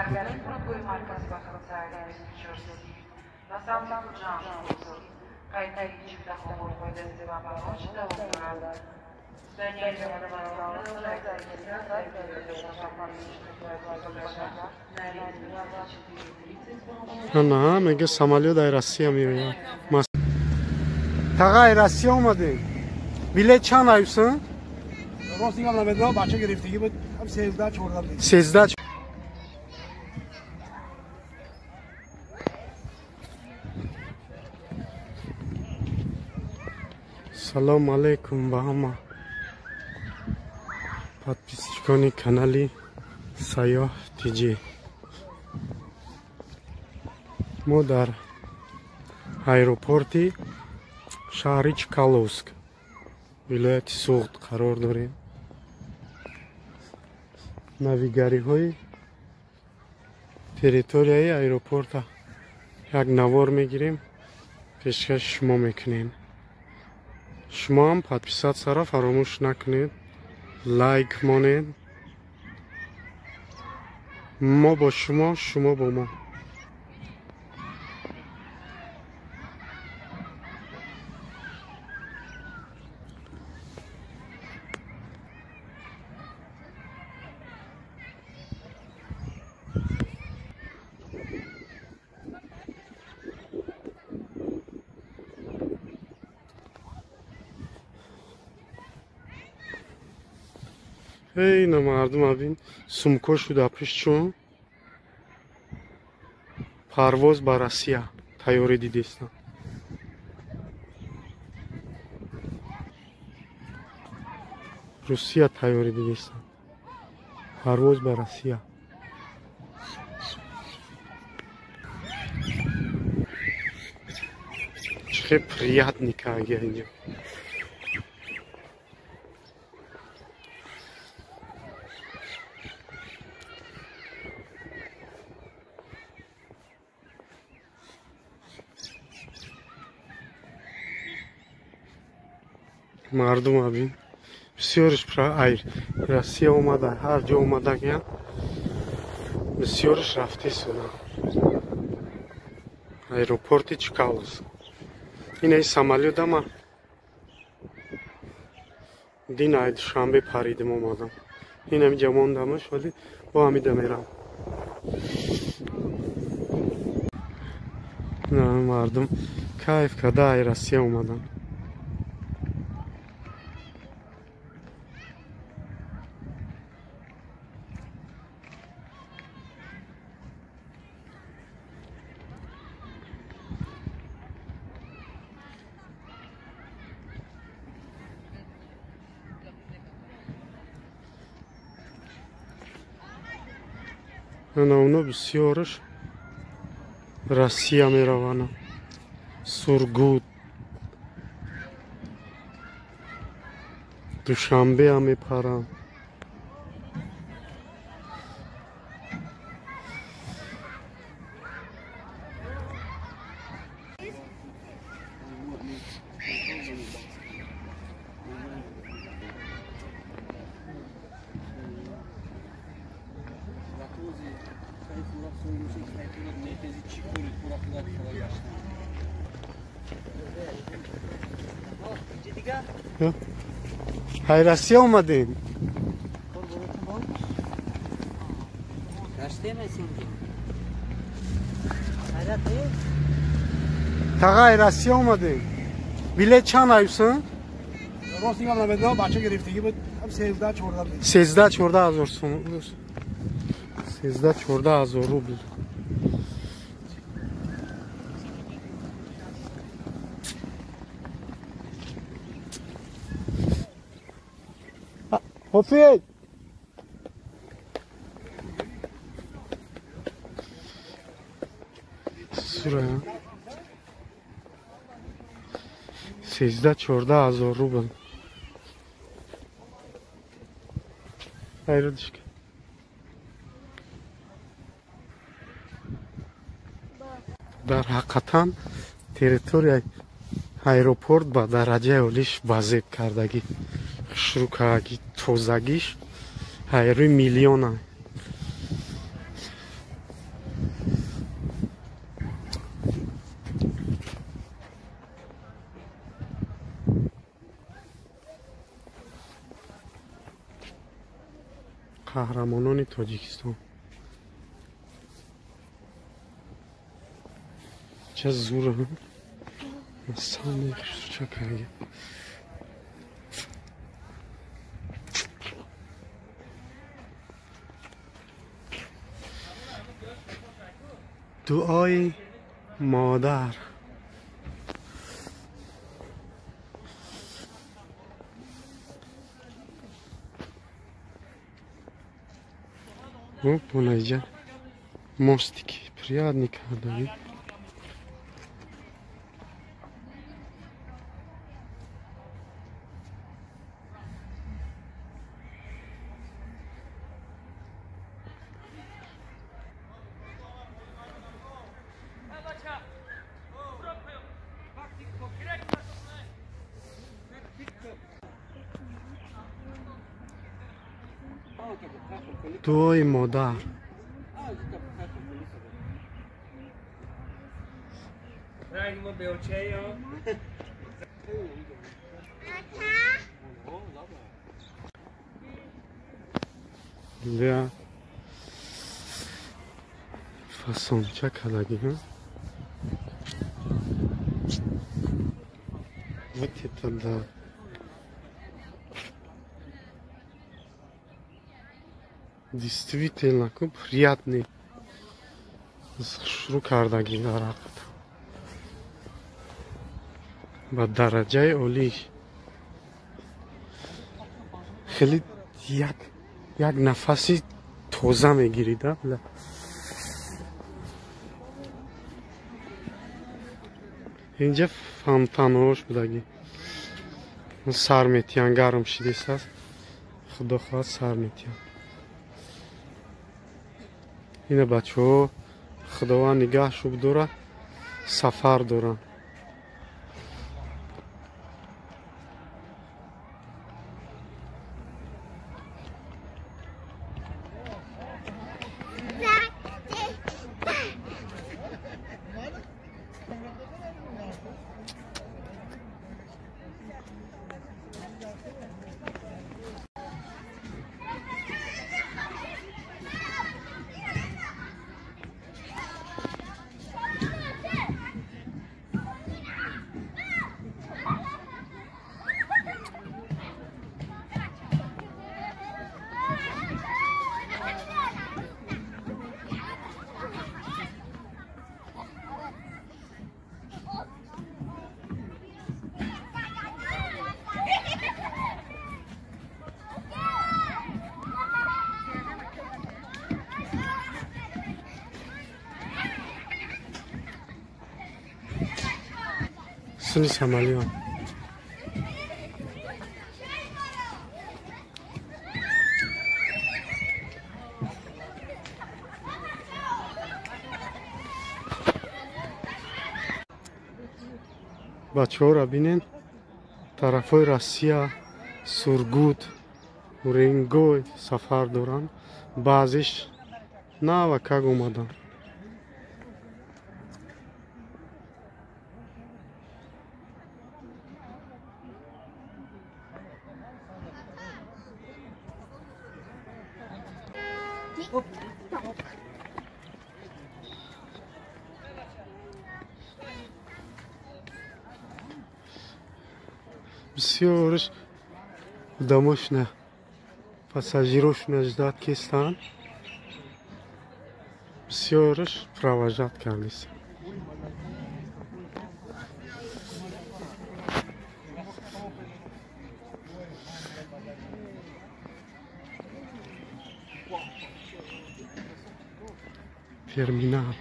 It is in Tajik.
фурудгоҳи маркази ваҳдатсари 24 ба самти Хуҷанд қайдгирии чифтаҳо бо 15 давом дорад. На, мега самолёт ай Россия меояд. Таға ай Россия омадем. Билет чанд аюсан? Рост дигам намедонам, бача гирифтагӣ буд. 13 14. 13. Салом алейкум ба ҳама подписчикони канали Сайёҳ ТЖ. Мо дар аэропорти шаҳри Чкаловск, вилояти Суғд қарор дорем. Навигариҳои территорияи аэропорта як навор мегирем, пешкаши шумо мекунем. Шумо ҳам подписатсияро фаромӯш накунед, лайк монед. Мо бо шумо, шумо бо мо. Эй, на мардум абин сумко шуда пишчун парвоз ба Россия тайёрӣ дидестам. Русия тайёрӣ дидестам. Парвоз ба Россия. Чӣ приятный кагия инҷо. Мардум абин бисёриш ай Россия омада, ҳар ҷо омадагиян, бисёриш рафтесуда. Аэропорти Чкаловск. Инаи самолёт ама дин ай Душанбе паридим омадам. Инами ҷа мондамаш, вале бо ҳамида мерам. Мардум кайф карда ай Россия омадан. Ана уно бисёраш Россия мераванд. Сургут, Душанбе ҳам мепаранд. Ай Россия омадем. Таға ай Россия омадем. Билет чанд аюсан? Рост дигам намедонам, бача гирифтагӣ буд. 13 14. 13 14 ҳазор сум. 13 14 ҳазор рубл. Хофид! Сура. 13 14 ҳазор рубл. Айрудишка. Дар ҳақиқатан территорияи аэропорт ба дараҷаи олиш вазеб кардагӣ. Хушрӯкаги, тозагиш ҳайрӯи миллиона. Қаҳрамонони Тоҷикистон. Ча зур. Самый хушчакаги. Дуои модар. Оп, мостики приятный кардаги. Дуои модар. Бя фасонча кадаги. Вот это да. Действительно, приятный шурӯъ кардаги дарахт ба дараҷаи олӣ. Хеле як нафаси тоза мегирид. Инҷа фонтанҳош будаги. Сар метиҳанд, гарм шидест. Худо хоҳад сар метиҳанд. Ина бачаҳо Худованд нигаҳшон дорад, сафар доранд. Сини Самалион. Бачаҳоро бинен, тарафҳои Россия, Сургут, Уренгой сафар доранд. Баъзеш навакак омаданд. Бисёрш одамошна пассажирошна ждать кестанд, бисёрш провожать кардист. Терминал.